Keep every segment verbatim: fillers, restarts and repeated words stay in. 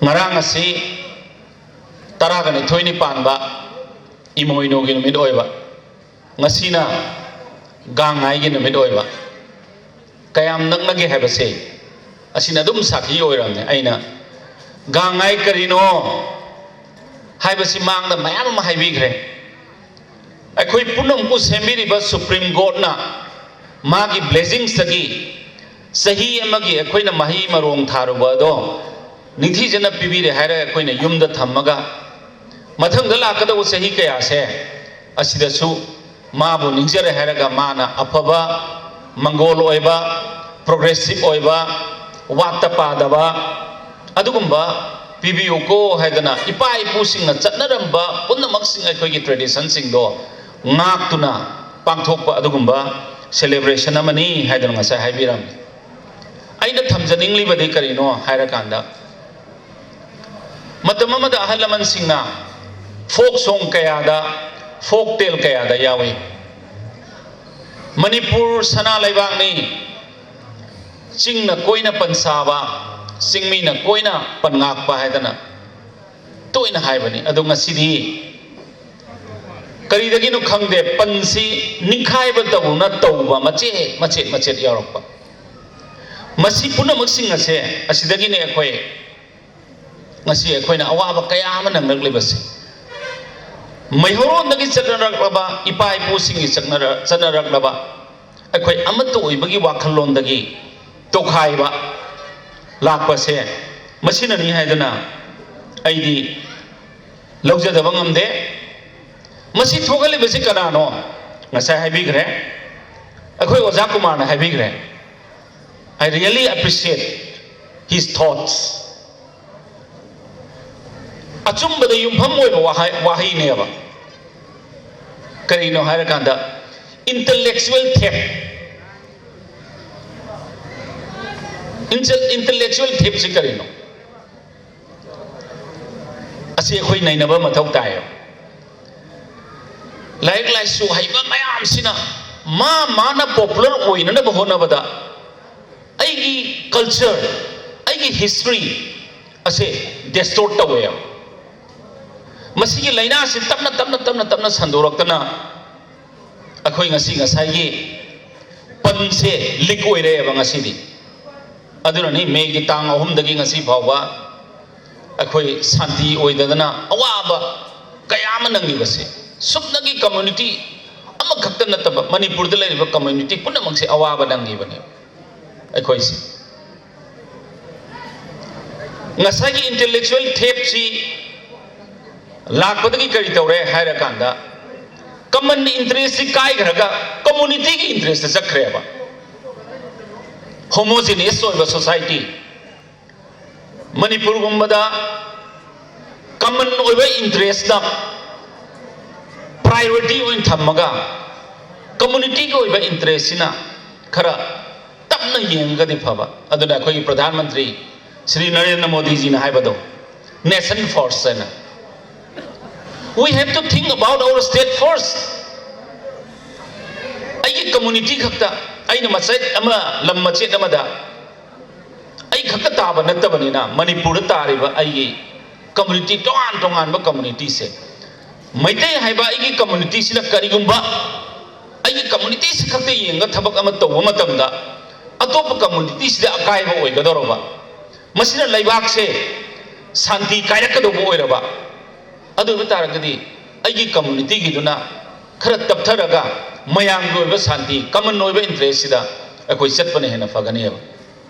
ꯉꯔꯥꯡ ꯑꯁꯤ ꯇꯔꯥꯒ ꯅꯤꯊꯣꯏꯅꯤ ꯄꯥꯟꯕ ꯏꯃꯣꯏꯅꯨꯒꯤ ꯅꯨꯃꯤꯠ ꯑꯣꯏꯕ, ꯉꯁꯤꯅ ꯒꯥꯡꯉꯥꯏꯒꯤ ꯅꯨꯃꯤꯠ ꯑꯣꯏꯕ꯫ ꯀꯌꯥꯝ ꯅꯛꯅꯒꯦ ꯍꯥꯏꯕꯁꯦ ꯑꯁꯤꯅ ꯑꯗꯨꯝ ꯁꯥꯈꯤ ꯑꯣꯏꯔꯝꯅꯦ꯫ ꯑꯩꯅ ꯒꯥꯡꯉꯥꯏ ꯀꯔꯤꯅꯣ ꯍꯥꯏꯕꯁꯤ ꯃꯥꯡꯗ ꯃꯌꯥꯝ ꯑꯃ ꯍꯥꯏꯕꯤꯈ꯭ꯔꯦ꯫ ꯑꯩꯈꯣꯏ ꯄꯨꯝꯅꯃꯛꯄꯨ ꯁꯦꯝꯕꯤꯔꯤꯕ ꯁꯨꯄ꯭ꯔꯤꯝ ꯀꯣꯔꯠꯅ ꯃꯥꯒꯤ ꯕ꯭ꯂꯦꯁꯤꯡꯁꯇꯒꯤ ꯆꯍꯤ ꯑꯃꯒꯤ ꯑꯩꯈꯣꯏꯅ ꯃꯍꯩ ꯃꯔꯣꯡ ꯊꯥꯔꯨꯕ ꯑꯗꯣ ꯅꯤꯡꯊꯤꯖꯅ ꯄꯤꯕꯤꯔꯦ ꯍꯥꯏꯔꯒ ꯑꯩꯈꯣꯏꯅ ꯌꯨꯝꯗ ꯊꯝꯃꯒ, ꯃꯊꯪꯗ ꯂꯥꯛꯀꯗꯧꯕ ꯆꯍꯤ ꯀꯌꯥꯁꯦ ꯑꯁꯤꯗꯁꯨ ꯃꯥꯕꯨ ꯅꯤꯡꯖꯔꯦ ꯍꯥꯏꯔꯒ ꯃꯥꯅ ꯑꯐꯕ, ꯃꯪꯒꯣꯜ ꯑꯣꯏꯕ, ꯄ꯭ꯔꯣꯒ꯭ꯔꯦꯁꯤꯞ ꯑꯣꯏꯕ, ꯋꯥꯠꯇ ꯄꯥꯗꯕ ꯑꯗꯨꯒꯨꯝꯕ ꯄꯤꯕꯤꯌꯨꯀꯣ ꯍꯥꯏꯗꯅ ꯏꯄꯥ ꯏꯄꯨꯁꯤꯡꯅ ꯆꯠꯅꯔꯝꯕ ꯄꯨꯝꯅꯃꯛꯁꯤꯡ, ꯑꯩꯈꯣꯏꯒꯤ ꯇ꯭ꯔꯦꯗꯤꯁꯟꯁꯤꯡꯗꯣ ꯉꯥꯛꯇꯨꯅ ꯄꯥꯡꯊꯣꯛꯄ ꯑꯗꯨꯒꯨꯝꯕ ꯁꯦꯂꯦꯕ꯭ꯔꯦꯁꯟ ꯑꯃꯅꯤ ꯍꯥꯏꯗꯅ ꯉꯁꯥꯏ ꯍꯥꯏꯕꯤꯔꯝꯃꯤ꯫ ꯑꯩꯅ ꯊꯝꯖꯅꯤꯡꯂꯤꯕꯗꯤ ꯀꯔꯤꯅꯣ ꯍꯥꯏꯔꯀꯥꯟꯗ, ꯃꯇꯝ ꯑꯃꯗ ꯑꯍꯜ ꯂꯃꯟꯁꯤꯡꯅ ꯐꯣꯛ ꯁꯣꯡ ꯀꯌꯥꯗ, ꯐꯣꯛ ꯇꯦꯜ ꯀꯌꯥꯗ ꯌꯥꯎꯏ꯫ ꯃꯅꯤꯄꯨꯔ ꯁꯅꯥ ꯂꯩꯕꯥꯛꯅꯤ, ꯆꯤꯡꯅ ꯀꯣꯏꯅ ꯄꯟ ꯁꯥꯕ, ꯆꯤꯡꯃꯤꯅ ꯀꯣꯏꯅ ꯄꯟ ꯉꯥꯛꯄ ꯍꯥꯏꯗꯅ ꯇꯣꯏꯅ ꯍꯥꯏꯕꯅꯤ꯫ ꯑꯗꯣ ꯉꯁꯤꯗꯤ ꯀꯔꯤꯗꯒꯤꯅꯣ ꯈꯪꯗꯦ, ꯄꯟꯁꯤ ꯅꯤꯡꯈꯥꯏꯕ ꯇꯧꯅ ꯇꯧꯕ ꯃꯆꯦꯠ ꯃꯆꯦꯠ ꯃꯆꯦꯠ ꯌꯥꯎꯔꯛꯄ꯫ ꯃꯁꯤ ꯄꯨꯝꯅꯃꯛꯁꯤꯡ ꯑꯁꯦ, ꯑꯁꯤꯗꯒꯤꯅꯦ ꯑꯩꯈꯣꯏ ꯉꯁꯤ ꯑꯩꯈꯣꯏꯅ ꯑꯋꯥꯕ ꯀꯌꯥ ꯑꯃ ꯅꯪꯂꯛꯂꯤꯕꯁꯦ꯫ ꯃꯩꯍꯧꯔꯣꯟꯗꯒꯤ ꯆꯠꯅꯔꯛꯂꯕ, ꯏꯄꯥ ꯏꯄꯨꯁꯤꯡꯒꯤ ꯆꯠꯅꯔ-, ꯆꯠꯅꯔꯛꯂꯕ ꯑꯩꯈꯣꯏ ꯑꯃꯠꯇ ꯑꯣꯏꯕꯒꯤ ꯋꯥꯈꯜꯂꯣꯟꯗꯒꯤ ꯇꯣꯈꯥꯏꯕ ꯂꯥꯛꯄꯁꯦ ꯃꯁꯤꯅꯅꯤ ꯍꯥꯏꯗꯅ ꯑꯩꯗꯤ ꯂꯧꯖꯗꯕ ꯉꯝꯗꯦ꯫ ꯃꯁꯤ ꯊꯣꯛꯍꯜꯂꯤꯕꯁꯤ ꯀꯅꯥꯅꯣ? ꯉꯁꯥꯏ ꯍꯥꯏꯕꯤꯈ꯭ꯔꯦ, ꯑꯩꯈꯣꯏ ꯑꯣꯖꯥ ꯀꯨꯃꯥꯔꯅ ꯍꯥꯏꯕꯤꯈ꯭ꯔꯦ꯫ I really appreciate his thoughts. ꯑꯆꯨꯝꯕꯗ ꯌꯨꯝꯐꯝ ꯑꯣꯏꯕ ꯋꯥꯍꯩ, ꯋꯥꯍꯩꯅꯦꯕ꯫ ꯀꯔꯤꯅꯣ ꯍꯥꯏꯔꯀꯥꯟꯗ, intellectual theft. Intel-, intellectual theft ꯁꯤ ꯀꯔꯤꯅꯣ? ꯑꯁꯤ ꯑꯩꯈꯣꯏ ꯅꯩꯅꯕ ꯃꯊꯧ ꯇꯥꯏꯌꯦꯕ꯫ ꯂꯥꯏꯔꯤꯛ ꯂꯥꯏꯁꯨ ꯍꯩꯕ ꯃꯌꯥꯝꯁꯤꯅ ꯃꯥ ꯃꯥꯅ popular ꯑꯣꯏꯅꯅꯕ ꯍꯣꯠꯅꯕꯗ ꯑꯩꯒꯤ culture, ꯑꯩꯒꯤ history, ꯑꯁꯦ distort ꯇꯧꯋꯦꯕ꯫ ꯃꯁꯤꯒꯤ ꯂꯥꯏꯅꯥꯁꯤ ꯇꯞꯅ ꯇꯞꯅ ꯇꯞꯅ ꯇꯞꯅ ꯁꯟꯗꯣꯔꯛꯇꯅ ꯑꯩꯈꯣꯏ ꯉꯁꯤ ꯉꯁꯥꯏꯒꯤ ꯄꯟꯁꯦ ꯂꯤꯛ ꯑꯣꯏꯔꯛꯑꯦꯕ ꯉꯁꯤꯗꯤ꯫ ꯑꯗꯨꯅꯅꯤ ꯃꯦꯒꯤ ꯇꯥꯡ ꯑꯍꯨꯝꯗꯒꯤ ꯉꯁꯤ ꯐꯥꯎꯕ ꯑꯩꯈꯣꯏ ꯁꯥꯟꯇꯤ ꯑꯣꯏꯗꯗꯅ ꯑꯋꯥꯕ ꯀꯌꯥ ꯑꯃ ꯅꯪꯉꯤꯕꯁꯦ꯫ ꯁꯨꯞꯅꯒꯤ ꯀꯝꯃ꯭ꯌꯨꯅꯤꯇꯤ ꯑꯃꯈꯛꯇ ꯅꯠꯇꯕ ꯃꯅꯤꯄꯨꯔꯗ ꯂꯩꯔꯤꯕ ꯀꯝꯃ꯭ꯌꯨꯅꯤꯇꯤ ꯄꯨꯝꯅꯃꯛꯁꯦ ꯑꯋꯥꯕ ꯅꯪꯉꯤꯕꯅꯦ꯫ ꯑꯩꯈꯣꯏꯁꯦ ꯉꯁꯥꯏꯒꯤ intellectual theft ꯁꯤ ꯂꯥꯛꯄꯗꯒꯤ ꯀꯔꯤ ꯇꯧꯔꯦ ꯍꯥꯏꯔꯀꯥꯟꯗ, common interest ꯁꯤ ꯀꯥꯏꯈ꯭ꯔꯒ community ꯒꯤ interest ꯇ ꯆꯠꯈ꯭ꯔꯦꯕ꯫ Homogeneous ꯑꯣꯏꯕ society, ꯃꯅꯤꯄꯨꯔꯒꯨꯝꯕꯗ common ꯑꯣꯏꯕ interest ꯇ priority ꯑꯣꯏꯅ ꯊꯝꯃꯒ community ꯒꯤ ꯑꯣꯏꯕ interest ꯁꯤꯅ ꯈꯔ ꯇꯞꯅ ꯌꯦꯡꯉꯒꯗꯤ ꯐꯕ꯫ ꯑꯗꯨꯅ ꯑꯩꯈꯣꯏꯒꯤ ꯄ꯭ꯔꯙꯥꯟ ꯃꯟꯇ꯭ꯔꯤ ꯁ꯭ꯔꯤ ꯅꯔꯦꯟꯗ꯭ꯔ ꯃꯣꯗꯤꯖꯤꯅ ꯍꯥꯏꯕꯗꯣ, nation first ꯍꯥꯏꯅ, we have to think about our state first꯫ ꯑꯩꯒꯤ community ꯈꯛꯇ, ꯑꯩꯅ ꯃꯆꯦꯠ ꯑꯃ, ꯂꯝ ꯃꯆꯦꯠ ꯑꯃꯗ ꯑꯩ ꯈꯛꯇ ꯇꯥꯕ ꯅꯠꯇꯕꯅꯤꯅ, ꯃꯅꯤꯄꯨꯔꯗ ꯇꯥꯔꯤꯕ ꯑꯩꯒꯤ community, ꯇꯣꯉꯥꯟ ꯇꯣꯉꯥꯟꯕ community ꯁꯦ, ꯃꯩꯇꯩ ꯍꯥꯏꯕ ꯑꯩꯒꯤ community ꯁꯤꯅ ꯀꯔꯤꯒꯨꯝꯕ ꯑꯩꯒꯤ community ꯁꯤ ꯈꯛꯇ ꯌꯦꯡꯉꯒ ꯊꯕꯛ ꯑꯃ ꯇꯧꯕ ꯃꯇꯝꯗ, ꯑꯇꯣꯞꯄ community ꯁꯤꯗ ꯑꯀꯥꯏꯕ ꯑꯣꯏꯒꯗꯧꯔꯕ, ꯃꯁꯤꯅ ꯂꯩꯕꯥꯛꯁꯦ ꯁꯥꯟꯇꯤ ꯀꯥꯏꯔꯛꯀꯗꯧꯕ ꯑꯣꯏꯔꯕ, ꯑꯗꯨ ꯑꯣꯏꯕ ꯇꯥꯔꯒꯗꯤ ꯑꯩꯒꯤ community ꯒꯤꯗꯨꯅ ꯈꯔ ꯇꯞꯊꯔꯒ ꯃꯌꯥꯝꯒꯤ ꯑꯣꯏꯕ ꯁꯥꯟꯇꯤ, common ꯑꯣꯏꯕ interest ꯁꯤꯗ ꯑꯩꯈꯣꯏ ꯆꯠꯄꯅ ꯍꯦꯟꯅ ꯐꯒꯅꯦꯕ꯫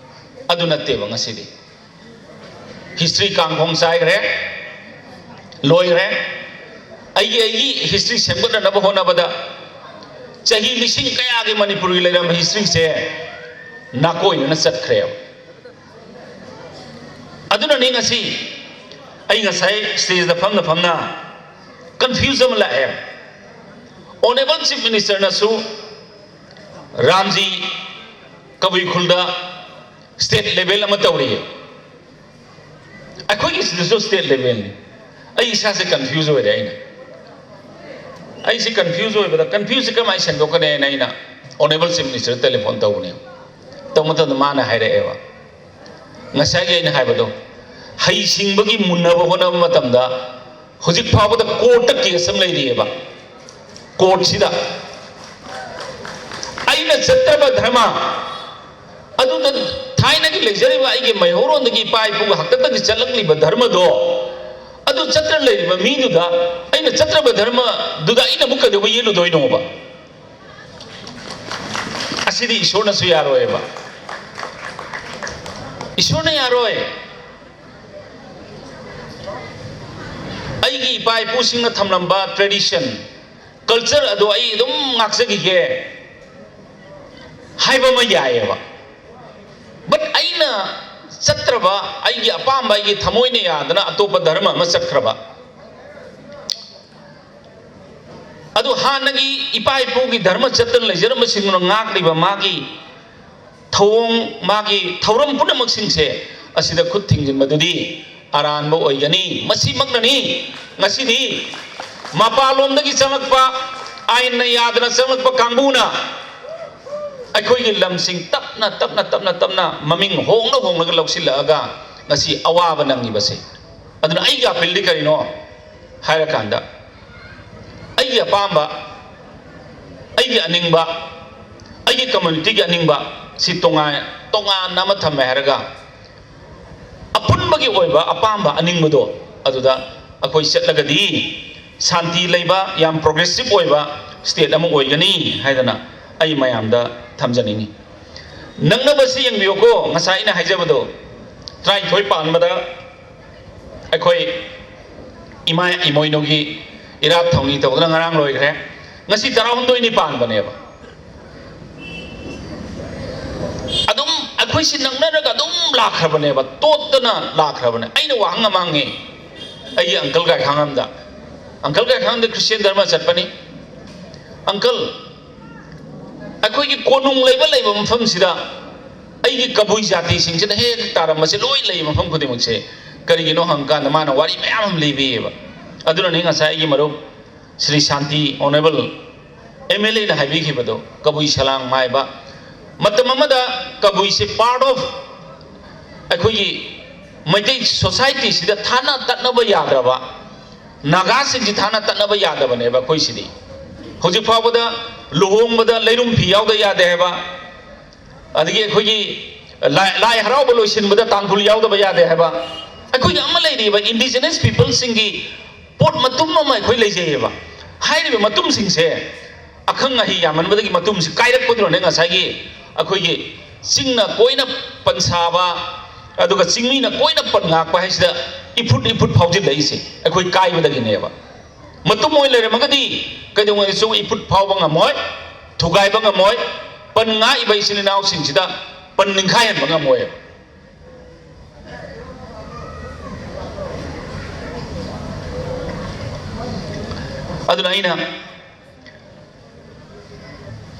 ꯑꯗꯨ ꯅꯠꯇꯦꯕ ꯉꯁꯤꯗꯤ꯫ History ꯀꯥꯡꯈꯣꯡ ꯆꯥꯏꯈ꯭ꯔꯦ, ꯂꯣꯏꯈ꯭ꯔꯦ꯫ ꯑꯩꯒꯤ, ꯑꯩꯒꯤ history ꯁꯦꯝꯒꯠꯅꯅꯕ ꯍꯣꯠꯅꯕꯗ ꯆꯍꯤ ꯂꯤꯁꯤꯡ ꯀꯌꯥꯒꯤ ꯃꯅꯤꯄꯨꯔꯒꯤ ꯂꯩꯔꯝꯕ history ꯁꯦ ꯅꯥꯀꯣꯏꯅꯅ ꯆꯠꯈ꯭ꯔꯦꯕ꯫ ꯑꯗꯨꯅꯅꯤ ꯉꯁꯤ ꯑꯩ ꯉꯁꯥꯏ stage ꯇ ꯐꯝꯅ ꯐꯝꯅ confuse ꯑꯃ ꯂꯥꯛꯑꯦ꯫ Honourable Chief Minister ꯅꯁꯨ ꯔꯥꯝꯖꯤ ꯀꯕꯨꯏ ꯈꯨꯜꯗ state level ꯑꯃ ꯇꯧꯔꯤꯌꯦ꯫ ꯑꯩꯈꯣꯏꯒꯤ ꯁꯤꯗꯁꯨ state level ꯅꯤ꯫ ꯑꯩ ꯏꯁꯥꯁꯦ confuse ꯑꯣꯏꯔꯦ꯫ ꯑꯩꯅ, ꯑꯩꯁꯦ confuse ꯑꯣꯏꯕꯗ, confuse ꯁꯦ ꯀꯃꯥꯏꯅ ꯁꯦꯡꯗꯣꯛꯀꯅꯤ ꯍꯥꯏꯅ ꯑꯩꯅ Honourable Chief Minister ꯗ telephone ꯇꯧꯕꯅꯦ꯫ ꯇꯧꯕ ꯃꯇꯝꯗ ꯃꯥꯅ ꯍꯥꯏꯔꯛꯑꯦꯕ, ꯉꯁꯥꯏꯒꯤ ꯑꯩꯅ ꯍꯥꯏꯕꯗꯣ, ꯍꯩꯁꯤꯡꯕꯒꯤ ꯃꯨꯟꯅꯕ ꯍꯣꯠꯅꯕ ꯃꯇꯝꯗ ꯍꯧꯖꯤꯛ ꯐꯥꯎꯕꯗ ꯀꯣꯔꯠꯇ ꯀꯦꯁ ꯑꯃ ꯂꯩꯔꯤꯑꯕ꯫ ꯀꯣꯔꯠꯁꯤꯗ ꯑꯩꯅ ꯆꯠꯇ꯭ꯔꯕ ꯙꯔꯃ, ꯑꯗꯨꯗ ꯊꯥꯏꯅꯒꯤ ꯂꯩꯖꯔꯤꯕ ꯑꯩꯒꯤ ꯃꯩꯍꯧꯔꯣꯟꯗꯒꯤ ꯏꯄꯥ ꯏꯄꯨꯒꯤ ꯍꯥꯛꯇꯛꯇꯒꯤ ꯆꯠꯂꯛꯂꯤꯕ ꯙꯔꯃꯗꯣ, ꯑꯗꯨ ꯆꯠꯇ꯭ꯔ ꯂꯩꯔꯤꯕ ꯃꯤꯗꯨꯗ ꯑꯩꯅ ꯆꯠꯇ꯭ꯔꯕ ꯙꯔꯃꯗꯨꯗ ꯑꯩꯅ ꯑꯃꯨꯛ ꯀꯩꯗꯧꯕ ꯌꯦꯠꯂꯨꯗꯣꯏꯅꯣꯕ? ꯑꯁꯤꯗꯤ ꯏꯁꯣꯔꯅꯁꯨ ꯌꯥꯔꯣꯏꯕ꯫ ꯏꯁꯣꯔꯅ ꯌꯥꯔꯣꯏ꯫ ꯑꯩꯒꯤ ꯏꯄꯥ ꯏꯄꯨꯁꯤꯡꯅ ꯊꯝꯂꯝꯕ tradition, culture ꯑꯗꯣ ꯑꯩ ꯑꯗꯨꯝ ꯉꯥꯛꯆꯈꯤꯒꯦ ꯍꯥꯏꯕ ꯑꯃ ꯌꯥꯏꯌꯦꯕ꯫ But ꯑꯩꯅ ꯆꯠꯇ꯭ꯔꯕ, ꯑꯩꯒꯤ ꯑꯄꯥꯝꯕ, ꯑꯩꯒꯤ ꯊꯃꯣꯏꯅ ꯌꯥꯗꯅ ꯑꯇꯣꯞꯄ ꯙꯔꯃ ꯑꯃ ꯆꯠꯈ꯭ꯔꯕ, ꯑꯗꯨ ꯍꯥꯟꯅꯒꯤ ꯏꯄꯥ ꯏꯄꯨꯒꯤ ꯙꯔꯃ ꯆꯠꯇꯅ ꯂꯩꯖꯔꯝꯕꯁꯤꯡꯗꯨꯅ ꯉꯥꯛꯂꯤꯕ ꯃꯥꯒꯤ ꯊꯧꯑꯣꯡ, ꯃꯥꯒꯤ ꯊꯧꯔꯝ ꯄꯨꯝꯅꯃꯛꯁꯤꯡꯁꯦ ꯑꯁꯤꯗ ꯈꯨꯠ ꯊꯤꯡꯖꯤꯟꯕꯗꯨꯗꯤ ꯑꯔꯥꯟꯕ ꯑꯣꯏꯒꯅꯤ꯫ ꯃꯁꯤꯃꯛꯅꯅꯤ ꯉꯁꯤꯗꯤ ꯃꯄꯥꯟꯂꯣꯝꯗꯒꯤ ꯆꯪꯂꯛꯄ, ꯑꯥꯏꯟꯅ ꯌꯥꯗꯅ ꯆꯪꯂꯛꯄ ꯀꯥꯡꯕꯨꯅ ꯑꯩꯈꯣꯏꯒꯤ ꯂꯝꯁꯤꯡ ꯇꯞꯅ, ꯇꯞꯅ, ꯇꯞꯅ, ꯇꯞꯅ ꯃꯃꯤꯡ ꯍꯣꯡꯅ ꯍꯣꯡꯂꯒ ꯂꯧꯁꯤꯜꯂꯛꯑꯒ ꯉꯁꯤ ꯑꯋꯥꯕ ꯅꯪꯉꯤꯕꯁꯦ꯫ ꯑꯗꯨꯅ ꯑꯩꯒꯤ appealꯗꯤ ꯀꯔꯤꯅꯣ ꯍꯥꯏꯔꯀꯥꯟꯗ, ꯑꯩꯒꯤ ꯑꯄꯥꯝꯕ, ꯑꯩꯒꯤ ꯑꯅꯤꯡꯕ, ꯑꯩꯒꯤ communityꯒꯤ ꯑꯅꯤꯡꯕ ꯁꯤ ꯇꯣꯉꯥꯟ, ꯇꯣꯉꯥꯟꯅ ꯑꯃ ꯊꯝꯃꯦ ꯍꯥꯏꯔꯒ, ꯑꯄꯨꯟꯕꯒꯤ ꯑꯣꯏꯕ ꯑꯄꯥꯝꯕ ꯑꯅꯤꯡꯕꯗꯣ ꯑꯗꯨꯗ ꯑꯩꯈꯣꯏ ꯆꯠꯂꯒꯗꯤ ꯁꯥꯟꯇꯤ ꯂꯩꯕ, ꯌꯥꯝ progressive ꯑꯣꯏꯕ state ꯑꯃ ꯑꯣꯏꯒꯅꯤ ꯍꯥꯏꯗꯅ ꯑꯩ ꯃꯌꯥꯝꯗ ꯊꯝꯖꯅꯤꯡꯉꯤ꯫ ꯅꯪꯅꯕꯁꯤ ꯌꯦꯡꯕꯤꯌꯨꯀꯣ, ꯉꯁꯥꯏ ꯑꯩꯅ ꯍꯥꯏꯖꯕꯗꯣ, ꯇꯔꯥꯅꯤꯊꯣꯏ ꯄꯥꯟꯕꯗ ꯑꯩꯈꯣꯏ ꯏꯃꯥ ꯏꯃꯣꯏꯅꯨꯒꯤ ꯏꯔꯥꯠ ꯊꯧꯅꯤ ꯇꯧꯗꯅ ꯉꯔꯥꯡ ꯂꯣꯏꯈ꯭ꯔꯦ꯫ ꯉꯁꯤ ꯇꯔꯥꯍꯨꯝꯗꯣꯏꯅꯤ ꯄꯥꯟꯕꯅꯦꯕ꯫ ꯑꯗꯨꯝ ꯑꯩꯈꯣꯏꯁꯤ ꯅꯛꯅꯔꯒ ꯑꯗꯨꯝ ꯂꯥꯛꯈ꯭ꯔꯕꯅꯦꯕ, ꯇꯣꯠꯇꯅ ꯂꯥꯛꯈ꯭ꯔꯕꯅꯦ꯫ ꯑꯩꯅ ꯋꯥꯍꯪ ꯑꯃ ꯍꯪꯉꯦ ꯑꯩꯒꯤ uncle ꯒꯥꯏꯈꯥꯡ ꯑꯝꯗ꯫ Uncle ꯒꯥꯏꯈꯥꯡꯗ Christian ꯙꯔꯃ ꯆꯠꯄꯅꯤ꯫ Uncle, ꯑꯩꯈꯣꯏꯒꯤ ꯀꯣꯅꯨꯡ ꯂꯩꯕ, ꯂꯩꯕ ꯃꯐꯝꯁꯤꯗ ꯑꯩꯒꯤ ꯀꯕꯨꯏ ꯖꯥꯇꯤꯁꯤꯡꯁꯤꯅ ꯍꯦꯛ ꯇꯥꯔꯝꯕꯁꯦ ꯂꯣꯏ ꯂꯩ ꯃꯐꯝ ꯈꯨꯗꯤꯡꯃꯛꯁꯦ꯫ ꯀꯔꯤꯒꯤꯅꯣ ꯍꯪꯀꯥꯟꯗ ꯃꯥꯅ ꯋꯥꯔꯤ ꯃꯌꯥꯝ ꯑꯃ ꯂꯤꯕꯤꯌꯦꯕ꯫ ꯑꯗꯨꯅꯅꯤ ꯉꯁꯥꯏ ꯑꯩꯒꯤ ꯃꯔꯨꯞ ꯁ꯭ꯔꯤ ꯁꯥꯟꯇꯤ, honourable MLAꯅ ꯍꯥꯏꯕꯤꯈꯤꯕꯗꯣ, ꯀꯕꯨꯏ ꯁꯂꯥꯡ ꯃꯥꯏꯕ꯫ ꯃꯇꯝ ꯑꯃꯗ ꯀꯕꯨꯏꯁꯦ part of ꯑꯩꯈꯣꯏꯒꯤ ꯃꯩꯇꯩ ꯁꯣꯁꯥꯏꯇꯤꯁꯤꯗ ꯊꯥꯅ ꯇꯠꯅꯕ ꯌꯥꯗ꯭ꯔꯕ, ꯅꯥꯒꯥꯁꯤꯡꯁꯤ ꯊꯥꯅ ꯇꯠꯅꯕ ꯌꯥꯗꯕꯅꯦꯕ꯫ ꯑꯩꯈꯣꯏꯁꯤꯗꯤ ꯍꯧꯖꯤꯛ ꯐꯥꯎꯕꯗ ꯂꯨꯍꯣꯡꯕꯗ ꯂꯩꯔꯨꯝ ꯐꯤ ꯌꯥꯎꯗ ꯌꯥꯗꯦ ꯍꯥꯏꯕ, ꯑꯗꯒꯤ ꯑꯩꯈꯣꯏꯒꯤ ꯂꯥꯏ ꯂꯥꯏ ꯍꯔꯥꯎꯕ ꯂꯣꯏꯁꯤꯟꯕꯗ ꯇꯥꯡꯈꯨꯜ ꯌꯥꯎꯗꯕ ꯌꯥꯗꯦ ꯍꯥꯏꯕ, ꯑꯩꯈꯣꯏꯒꯤ ꯑꯃ ꯂꯩꯔꯤꯕ ꯏꯟꯗꯤꯖꯤꯅꯁ ꯄꯤꯄꯜꯁꯤꯡꯒꯤ ꯄꯣꯠ ꯃꯇꯨꯝ ꯑꯃ ꯑꯩꯈꯣꯏ ꯂꯩꯖꯩꯌꯦꯕ꯫ ꯍꯥꯏꯔꯤꯕ ꯃꯇꯨꯝꯁꯤꯡꯁꯦ ꯑꯈꯪ ꯑꯍꯩ ꯌꯥꯝꯃꯟꯕꯗꯒꯤ ꯃꯇꯨꯝꯁꯤ ꯀꯥꯏꯔꯛꯄꯗꯨꯅꯅꯦ ꯉꯁꯥꯏꯒꯤ ꯑꯩꯈꯣꯏꯒꯤ ꯆꯤꯡꯅ ꯀꯣꯏꯅ ꯄꯟꯁꯥꯕ, ꯑꯗꯨꯒ ꯆꯤꯡꯃꯤꯅ ꯀꯣꯏꯅ ꯄꯟ ꯉꯥꯛꯄ ꯍꯥꯏꯁꯤꯗ ꯏꯐꯨꯠ ꯏꯐꯨꯠ ꯐꯥꯎꯖꯤꯜꯂꯛꯏꯁꯦ ꯑꯩꯈꯣꯏ ꯀꯥꯏꯕꯗꯒꯤꯅꯦꯕ꯫ ꯃꯇꯨꯝ ꯑꯣꯏꯅ ꯂꯩꯔꯝꯃꯒꯗꯤ ꯀꯩꯗꯧꯉꯩꯗꯁꯨ ꯏꯐꯨꯠ ꯐꯥꯎꯕ ꯉꯝꯃꯣꯏ, ꯊꯨꯒꯥꯏꯕ ꯉꯝꯃꯣꯏ, ꯄꯟ ꯉꯥꯛꯏꯕ ꯏꯆꯤꯜ ꯏꯅꯥꯎꯁꯤꯡꯁꯤꯗ ꯄꯟ ꯅꯤꯡꯈꯥꯏꯍꯟꯕ ꯉꯝꯃꯣꯏꯕ꯫ ꯑꯗꯨꯅ ꯑꯩꯅ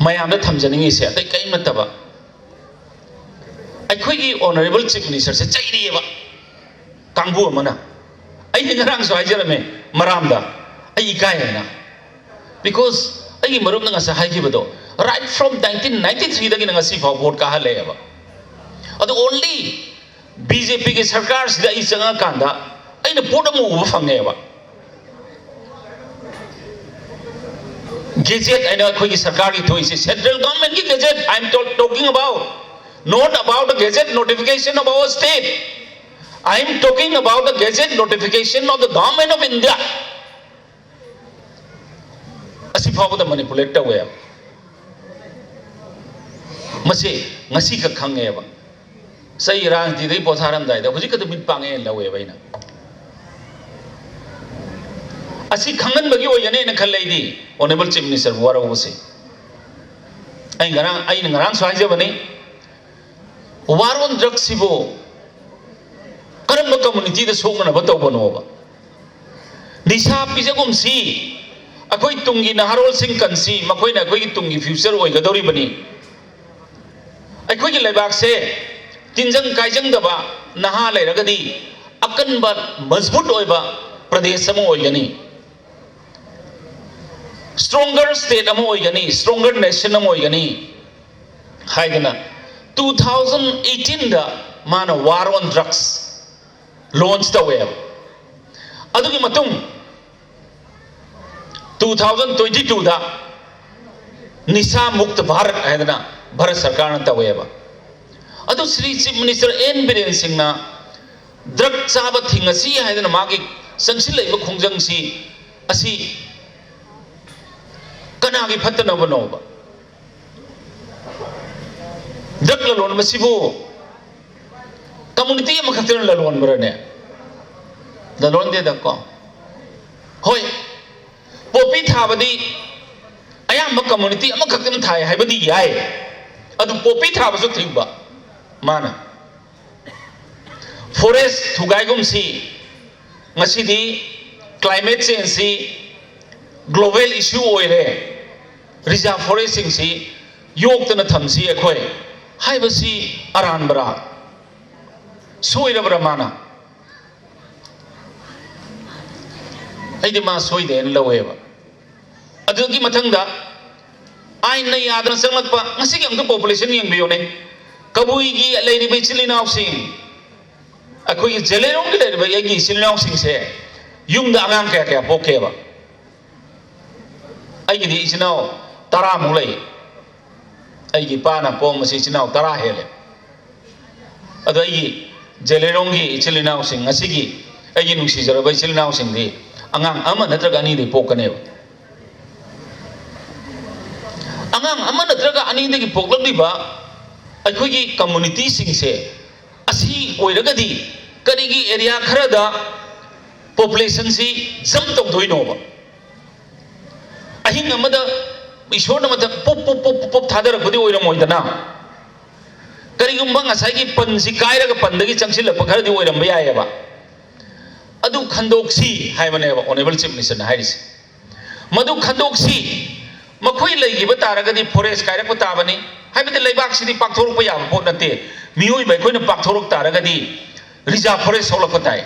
ꯃꯌꯥꯝꯗ ꯊꯝꯖꯅꯤꯡꯉꯤꯁꯦ ꯑꯇꯩ ꯀꯔꯤꯝ ꯅꯠꯇꯕ, ꯑꯩꯈꯣꯏꯒꯤ ꯑꯣꯅꯔꯦꯕꯜ ꯆꯤꯐ ꯃꯤꯅꯤꯁꯇꯔꯁꯦ ꯆꯩꯔꯤꯑꯕ ꯀꯥꯡꯕꯨ ꯑꯃꯅ꯫ ꯑꯩꯗꯤ ꯉꯔꯥꯡꯁꯨ ꯍꯥꯏꯖꯔꯝꯃꯦ ꯃꯔꯥꯝꯗ, ꯑꯩ ꯏꯀꯥꯏ ꯍꯥꯏꯅ, ꯕꯤꯀꯣꯁ ꯑꯩꯒꯤ ꯃꯔꯨꯞꯅ ꯉꯁꯥꯏ ꯍꯥꯏꯈꯤꯕꯗꯣ, ꯔꯥꯏꯠ ꯐ꯭ꯔꯣꯝ ꯅꯥꯏꯟꯇꯤꯟ ꯅꯥꯏꯟꯇꯤ ꯊ꯭ꯔꯤꯗꯒꯤꯅ ꯉꯁꯤ ꯐꯥꯎ ꯚꯣꯠ ꯀꯥꯍꯜꯂꯛꯑꯦꯕ꯫ ꯑꯗꯨ ꯑꯣꯟꯂꯤ ꯕꯤ ꯖꯦ ꯄꯤꯒꯤ ꯁꯔꯀꯥꯔꯁꯤꯗ ꯑꯩ ꯆꯪꯉꯀꯥꯟꯗ ꯑꯩꯅ ꯄꯣꯠ ꯑꯃ ꯎꯕ ꯐꯪꯉꯦꯕ꯫ ꯒꯦꯖꯦꯠ ꯍꯥꯏꯅ ꯑꯩꯈꯣꯏꯒꯤ ꯁꯔꯀꯥꯔꯒꯤ ꯊꯣꯛꯏꯁꯦ, central government ꯀꯤ gazette, I am talking about, not about the gazette notification of our state, I am talking about the gazette notification of the government of India. ꯑꯁꯤ ꯐꯥꯎꯕꯗ ꯃꯦꯅꯤꯄꯨꯂꯦꯠ ꯇꯧꯋꯦ꯫ ꯃꯁꯤ ꯉꯁꯤꯈꯛ ꯈꯪꯉꯦꯕ꯫ ꯆꯩ ꯔꯥꯖꯅꯤꯇꯤꯗꯒꯤ ꯄꯣꯊꯥꯔꯝꯗꯥꯏꯗ ꯍꯧꯖꯤꯛ ꯈꯛꯇ ꯃꯤꯠ ꯄꯥꯡꯉꯦꯅ ꯂꯧꯋꯦꯕ ꯑꯩꯅ꯫ ꯑꯁꯤ ꯈꯪꯍꯟꯕꯒꯤ ꯑꯣꯏꯒꯅꯦꯅ ꯈꯜꯂꯦ ꯑꯩꯗꯤ, ꯑꯣꯅꯦꯕꯜ ꯆꯤꯐ ꯃꯤꯅꯤꯁꯇꯔꯕꯨ ꯋꯥꯔꯧꯕꯁꯦ꯫ ꯑꯩ ꯉꯔꯥꯡ, ꯑꯩꯅ ꯉꯔꯥꯡꯁꯨ ꯍꯥꯏꯖꯕꯅꯤ, ꯋꯥꯔ ꯑꯣꯟ ꯗ꯭ꯔꯛꯁꯤꯕꯨ ꯀꯔꯝꯕ ꯀꯝꯃꯨꯅꯤꯇꯤꯗ ꯁꯣꯛꯅꯅꯕ ꯇꯧꯕꯅꯣꯕ? ꯅꯤꯁꯥ ꯄꯤꯖꯒꯨꯝꯁꯤ, ꯑꯩꯈꯣꯏ ꯇꯨꯡꯒꯤ ꯅꯍꯥꯔꯣꯜꯁꯤꯡ ꯀꯟꯁꯤ, ꯃꯈꯣꯏꯅ ꯑꯩꯈꯣꯏꯒꯤ ꯇꯨꯡꯒꯤ ꯐ꯭ꯌꯨꯆꯔ ꯑꯣꯏꯒꯗꯧꯔꯤꯕꯅꯤ꯫ ꯑꯩꯈꯣꯏꯒꯤ ꯂꯩꯕꯥꯛꯁꯦ ꯇꯤꯟꯖꯪ ꯀꯥꯏꯖꯪꯗꯕ ꯅꯍꯥ ꯂꯩꯔꯒꯗꯤ ꯑꯀꯟꯕ, ꯃꯖꯕꯨꯠ ꯑꯣꯏꯕ ꯄ꯭ꯔꯗꯦꯁ ꯑꯃ ꯑꯣꯏꯒꯅꯤ, ꯁ꯭ꯇ꯭ꯔꯣꯡꯒꯔ ꯁ꯭ꯇꯦꯠ ꯑꯃ ꯑꯣꯏꯒꯅꯤ, ꯁ꯭ꯇ꯭ꯔꯣꯡꯒꯔ ꯅꯦꯁꯟ ꯑꯃ ꯑꯣꯏꯒꯅꯤ ꯍꯥꯏꯗꯅ, ꯇꯨ ꯊꯥꯎꯖꯟ ꯑꯩꯠꯇꯤꯟꯗ ꯃꯥꯅ ꯋꯥꯔ ꯑꯣꯟ ꯗ꯭ꯔꯛꯁ ꯂꯣꯟꯆ ꯇꯧꯋꯦꯕ꯫ ꯑꯗꯨꯒꯤ ꯃꯇꯨꯡ ꯇꯨ ꯊꯥꯎꯖꯟ ꯇ꯭ꯋꯦꯟꯇꯤ ꯇꯨꯗ ꯅꯤꯁꯥ ꯃꯨꯛꯇ ꯚꯥꯔꯠ ꯍꯥꯏꯗꯅ ꯚꯥꯔꯠ ꯁꯔꯀꯥꯔꯅ ꯇꯧꯋꯦꯕ꯫ ꯑꯗꯨ Shri chief minister N Biren ꯁꯤꯡꯅ ꯗ꯭ꯔꯒ ꯆꯥꯕ ꯊꯤꯡꯉꯁꯤ ꯍꯥꯏꯗꯅ ꯃꯥꯒꯤ ꯆꯪꯁꯤꯜꯂꯛꯏꯕ ꯈꯣꯡꯖꯪꯁꯤ ꯑꯁꯤ ꯀꯅꯥꯒꯤ ꯐꯠꯇꯅꯕꯅꯣꯕ? Drug ꯂꯂꯣꯟꯕꯁꯤꯕꯨ community ꯑꯃꯈꯛꯇꯅ ꯂꯂꯣꯟꯕ꯭ꯔꯅꯦ? ꯂꯂꯣꯟꯗꯦꯗꯀꯣ꯫ ꯍꯣꯏ, ꯄꯣꯄꯤ ꯊꯥꯕꯗꯤ ꯑꯌꯥꯝꯕ ꯀꯝꯃꯨꯅꯤꯇꯤ ꯑꯃꯈꯛꯇꯅ ꯊꯥꯏ ꯍꯥꯏꯕꯗꯤ ꯌꯥꯏ, ꯑꯗꯨ ꯄꯣꯄꯤ ꯊꯥꯕꯁꯨ ꯊꯤꯡꯕ ꯃꯥꯅ꯫ ꯐꯣꯔꯦꯁ ꯊꯨꯒꯥꯏꯒꯨꯝꯁꯤ, ꯉꯁꯤꯗꯤ ꯀ꯭ꯂꯥꯏꯃꯦꯠ ꯆꯦꯟꯖꯁꯤ ꯒ꯭ꯂꯣꯕꯦꯜ ꯏꯁꯨ ꯑꯣꯏꯔꯦ, ꯔꯤꯖꯥꯔꯚ ꯐꯣꯔꯦꯁꯁꯤꯡꯁꯤ ꯌꯣꯛꯇꯅ ꯊꯝꯁꯤ ꯑꯩꯈꯣꯏ ꯍꯥꯏꯕꯁꯤ ꯑꯔꯥꯟꯕꯔꯥ? ꯁꯣꯏꯔꯕ꯭ꯔꯥ ꯃꯥꯅ? ꯑꯩꯗꯤ ꯃꯥ ꯁꯣꯏꯗꯦꯅ ꯂꯧꯋꯦꯕ꯫ ꯑꯗꯨꯒꯤ ꯃꯊꯪꯗ ꯑꯥꯏꯟꯅ ꯌꯥꯗꯅ ꯆꯪꯂꯛꯄ, ꯉꯁꯤꯒꯤ ꯑꯃꯨꯛꯇ ꯄꯣꯄꯨꯂꯦꯁꯟ ꯌꯦꯡꯕꯤꯌꯨꯅꯦ꯫ ꯀꯕꯨꯏꯒꯤ ꯂꯩꯔꯤꯕ ꯏꯆꯤꯜ ꯏꯅꯥꯎꯁꯤꯡ, ꯑꯩꯈꯣꯏꯒꯤ ꯖꯦꯂꯦꯔꯣꯡꯒꯤ ꯂꯩꯔꯤꯕ ꯑꯩꯒꯤ ꯏꯆꯤꯜ ꯏꯅꯥꯎꯁꯤꯡꯁꯦ ꯌꯨꯝꯗ ꯑꯉꯥꯡ ꯀꯌꯥ ꯀꯌꯥ ꯄꯣꯛꯀꯦꯕ? ꯑꯩꯒꯤꯗꯤ ꯏꯆꯤꯟ ꯏꯅꯥꯎ ꯇꯔꯥꯃꯨꯛ ꯂꯩ꯫ ꯑꯩꯒꯤ ꯏꯄꯥꯅ ꯄꯣꯛꯄꯁꯤ ꯏꯆꯤꯟ ꯏꯅꯥꯎ ꯇꯔꯥ ꯍꯦꯜꯂꯦ꯫ ꯑꯗꯣ ꯑꯩꯒꯤ ꯖꯦꯂꯦꯔꯣꯡꯒꯤ ꯏꯆꯤꯜ ꯏꯅꯥꯎꯁꯤꯡ, ꯉꯁꯤꯒꯤ ꯑꯩꯒꯤ ꯅꯨꯡꯁꯤꯖꯔꯕ ꯏꯆꯤꯜ ꯏꯅꯥꯎꯁꯤꯡꯗꯤ ꯑꯉꯥꯡ ꯑꯃ ꯅꯠꯇ꯭ꯔꯒ ꯑꯅꯤꯗꯤ ꯄꯣꯛꯀꯅꯦꯕ꯫ ꯑꯉꯥꯡ ꯑꯃ ꯅꯠꯇ꯭ꯔꯒ ꯑꯅꯤꯗꯒꯤ ꯄꯣꯛꯂꯛꯂꯤꯕ ꯑꯩꯈꯣꯏꯒꯤ ꯀꯝꯃꯨꯅꯤꯇꯤꯁꯤꯡꯁꯦ ꯑꯁꯤ ꯑꯣꯏꯔꯒꯗꯤ ꯀꯔꯤꯒꯤ ꯑꯦꯔꯤꯌꯥ ꯈꯔꯗ ꯄꯣꯄꯨꯂꯦꯁꯟꯁꯤ ꯖꯝꯞ ꯇꯧꯗꯣꯏꯅꯣꯕ? ꯑꯍꯤꯡ ꯑꯃꯗ ꯏꯁꯣꯔꯅ ꯃꯊꯛ ꯄꯨꯞ ꯄꯨꯞ ꯄꯨꯞ ꯄꯨꯞ ꯄꯨꯞ ꯊꯥꯗꯔꯛꯄꯗꯤ ꯑꯣꯏꯔꯝꯃꯣꯏꯗꯅ꯫ ꯀꯔꯤꯒꯨꯝꯕ ꯉꯁꯥꯏꯒꯤ ꯄꯟꯁꯤ ꯀꯥꯏꯔꯒ ꯄꯟꯗꯒꯤ ꯆꯪꯁꯤꯜꯂꯛꯄ ꯈꯔꯗꯤ ꯑꯣꯏꯔꯝꯕ ꯌꯥꯏꯑꯕ꯫ ꯑꯗꯨ ꯈꯟꯗꯣꯛꯁꯤ ꯍꯥꯏꯕꯅꯦꯕ ꯑꯣꯅꯦꯕꯜ ꯆꯤꯐ ꯃꯤꯅꯤꯁꯇꯔꯅ ꯍꯥꯏꯔꯤꯁꯦ꯫ ꯃꯗꯨ ꯈꯟꯗꯣꯛꯁꯤ꯫ ꯃꯈꯣꯏ ꯂꯩꯈꯤꯕ ꯇꯥꯔꯒꯗꯤ ꯐꯣꯔꯦꯁ ꯀꯥꯏꯔꯛꯄ ꯇꯥꯕꯅꯤ꯫ ꯍꯥꯏꯕꯗꯤ ꯂꯩꯕꯥꯛꯁꯤꯗꯤ ꯄꯥꯛꯊꯣꯔꯛꯄ ꯌꯥꯕ ꯄꯣꯠ ꯅꯠꯇꯦ꯫ ꯃꯤꯑꯣꯏꯕ ꯑꯩꯈꯣꯏꯅ ꯄꯥꯛꯊꯣꯔꯛ ꯇꯥꯔꯒꯗꯤ ꯔꯤꯖꯥꯔꯚ ꯐꯣꯔꯦꯁ ꯊꯣꯛꯂꯛꯄ ꯇꯥꯏ꯫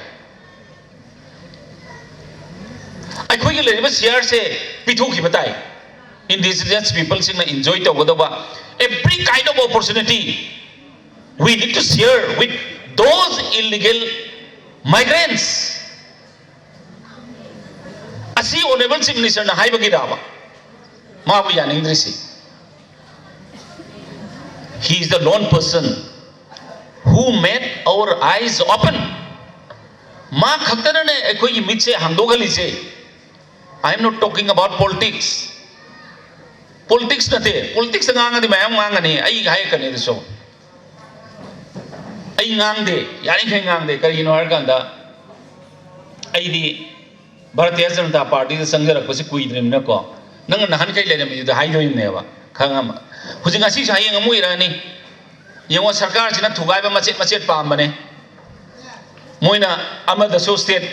ꯑꯩꯈꯣꯏꯒꯤ ꯂꯩꯔꯤꯕ ꯁꯤꯌꯥꯔꯁꯦ ꯄꯤꯊꯣꯛꯈꯤꯕ ꯇꯥꯏ꯫ ꯏꯟꯗꯤꯖꯤꯅꯁ ꯄꯤꯄꯜꯁꯤꯡꯅ ꯏꯟꯖꯣꯏ ꯇꯧꯒꯗꯕ every kind of opportunity we need to share with those illegal Migrants ꯑꯁꯤ Honourable Chief Minister ꯅ ꯍꯥꯏꯕꯒꯤꯔꯕ ꯃꯥꯕꯨ ꯌꯥꯅꯤꯡꯗ꯭ꯔꯤꯁꯤ? He is the lone person who made our eyes open. ꯃꯥ ꯈꯛꯇꯅꯅꯦ ꯑꯩꯈꯣꯏꯒꯤ ꯃꯤꯠꯁꯦ ꯍꯥꯡꯗꯣꯛꯍꯜꯂꯤꯁꯦ. I am not talking about politics. Politics ꯅꯠꯇꯦ. Politics ꯇ ꯉꯥꯡꯉꯗꯤ ꯃꯌꯥꯝ ꯉꯥꯡꯒꯅꯤ, ꯑꯩ ꯍꯥꯏꯔꯛꯀꯅꯤ ꯑꯗꯨꯁꯨ. ꯑꯩ ꯉꯥꯡꯗꯦ, ꯌꯥꯔꯤꯈꯩ ꯉꯥꯡꯗꯦ. ꯀꯔꯤꯒꯤꯅꯣ ꯍꯥꯏꯔꯀꯥꯟꯗ ꯑꯩꯗꯤ ꯚꯥꯔꯇꯤꯌ ꯖꯅꯇꯥ ꯄꯥꯔꯇꯤꯗ ꯆꯪꯖꯔꯛꯄꯁꯤ ꯀꯨꯏꯗ꯭ꯔꯤꯕꯅꯤꯅꯀꯣ, ꯅꯪꯅ ꯅꯍꯥꯟꯈꯩ ꯂꯩꯔꯝꯃꯤꯗꯨꯗ ꯍꯥꯏꯗꯣꯏꯅꯦꯕ, ꯈꯪꯉꯝꯕ. ꯍꯧꯖꯤꯛ ꯉꯁꯤꯁꯨ ꯍꯌꯦꯡ ꯑꯃꯨꯛ ꯏꯔꯛꯑꯅꯤ. ꯌꯦꯡꯉꯣ, ꯁꯔꯀꯥꯔꯁꯤꯅ ꯊꯨꯒꯥꯏꯕ ꯃꯆꯦꯠ ꯃꯆꯦꯠ ꯄꯥꯝꯕꯅꯦ. ꯃꯣꯏꯅ ꯑꯃꯗꯁꯨ state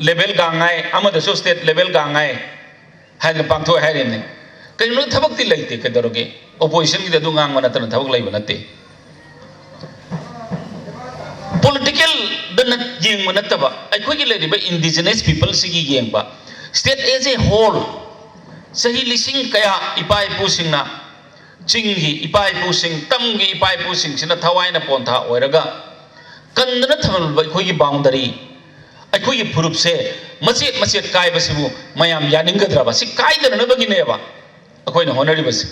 level ꯒꯥꯡꯉꯥꯏ, ꯑꯃꯗꯁꯨ state level ꯒꯥꯡꯉꯥꯏ ꯍꯥꯏꯗꯅ ꯄꯥꯡꯊꯣꯛꯑꯦ ꯍꯥꯏꯔꯤꯕꯅꯤ꯫ ꯀꯩꯅꯣ, ꯊꯕꯛꯇꯤ ꯂꯩꯇꯦ, ꯀꯩꯗꯧꯔꯒꯦ? Opposition ꯒꯤꯗꯤ ꯑꯗꯨ ꯉꯥꯡꯕ ꯅꯠꯇꯅ ꯊꯕꯛ ꯂꯩꯕ ꯅꯠꯇꯦ꯫ Political ꯗ ꯅꯠ-, ꯌꯦꯡꯕ ꯅꯠꯇꯕ, ꯑꯩꯈꯣꯏꯒꯤ ꯂꯩꯔꯤꯕ indigenous people ꯁꯤꯒꯤ ꯌꯦꯡꯕ, state as a whole, ꯆꯍꯤ ꯂꯤꯁꯤꯡ ꯀꯌꯥ ꯏꯄꯥ ꯏꯄꯨꯁꯤꯡꯅ, ꯆꯤꯡꯒꯤ ꯏꯄꯥ ꯏꯄꯨꯁꯤꯡ, ꯇꯝꯒꯤ ꯏꯄꯥ ꯏꯄꯨꯁꯤꯡꯁꯤꯅ ꯊꯋꯥꯏꯅ ꯄꯣꯟꯊꯥ ꯑꯣꯏꯔꯒ ꯀꯟꯗꯅ ꯊꯝꯂꯝꯕ ꯑꯩꯈꯣꯏꯒꯤ boundary, ꯑꯩꯈꯣꯏꯒꯤ ꯐꯨꯔꯨꯞꯁꯦ ꯃꯆꯦꯠ ꯃꯆꯦꯠ ꯀꯥꯏꯕꯁꯤꯕꯨ ꯃꯌꯥꯝ ꯌꯥꯅꯤꯡꯒꯗ꯭ꯔꯕ? ꯁꯤ ꯀꯥꯏꯗꯅꯅꯕꯒꯤꯅꯦꯕ ꯑꯩꯈꯣꯏꯅ ꯍꯣꯠꯅꯔꯤꯕꯁꯦ꯫